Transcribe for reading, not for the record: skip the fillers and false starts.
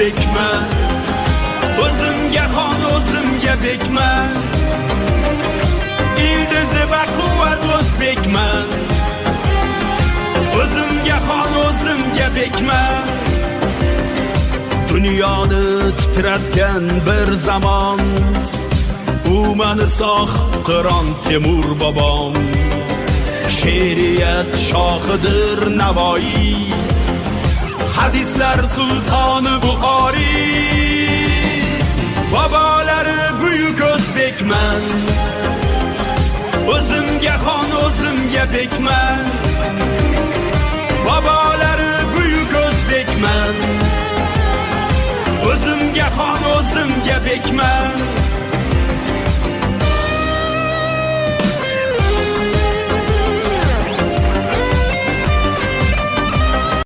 o'zbekman. O'zimga xon, o'zimga bekman. Ildizi baquvvat o'zbekman. O'zimga xon, o'zimga bekman. Dunyoni titratgan bir zamon, u mani Sohibqiron Temur bobom. She'riyat shohidir Navoiy, hadislar sultoni Buxoriy. Bobolari buyuk o'zbekman. O'zimga xon, o'zimga bekman. Bobolari